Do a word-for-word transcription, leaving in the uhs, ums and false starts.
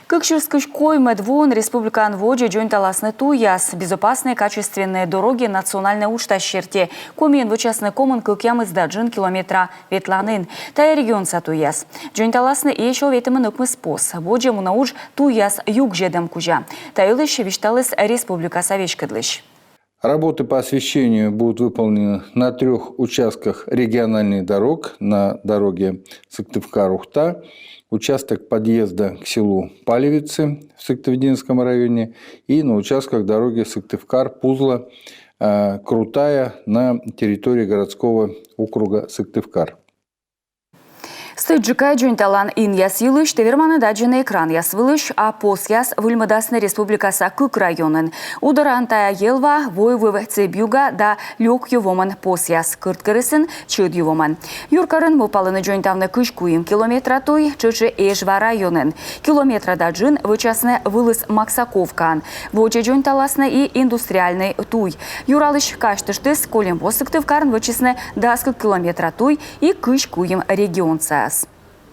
Кык сюрс кызь коймӧд воын республикаын водзӧ дзоньталасны туйяс. «Безопасные качественные дороги» национальнӧй уджтас серти Комиын вӧчасны комын кӧкъямысдас километра ветланін. Тайӧ регионса туйяс. Дзоньталасны ещӧ ветымын ӧкмыс пос. Водзӧ мунӧ удж туйяс югзьӧдӧм кузя. Та йылысь висьталіс республикаса веськӧдлысь. Работы по освещению будут выполнены на трёх участках региональных дорог: на дороге Сыктывкар — Ухта, участок подъезда к селу Палевицы в Сыктывдинском районе и на участках дороги Сыктывкар — Пузла — Крутая на территории городского округа Сыктывкар. Стӧчджыка дзоньталан инъяс йылысь ті верманныд аддзыны экранъяс вылысь. А посъяс выльмӧдасны республикаса кык районын: Удораын тайӧ Елва, Войвыв — Цебьюга да Лёкъю вомӧн посъяс, Кӧрткерӧсын — Чӧдъю вомӧн. Юркарын мӧвпалӧны дзоньтавны кызь куим километра туй, тшӧтш Эжва районын. Километра да джын вӧчасны Вылыс Максаковкаын. Водзӧ дзоньталасны и Индустриальнӧй туй. Юралысь казьтыштіс, кольӧм во Сыктывкарын вӧчисны дас кык километра туй и кызь куим регионсаяс.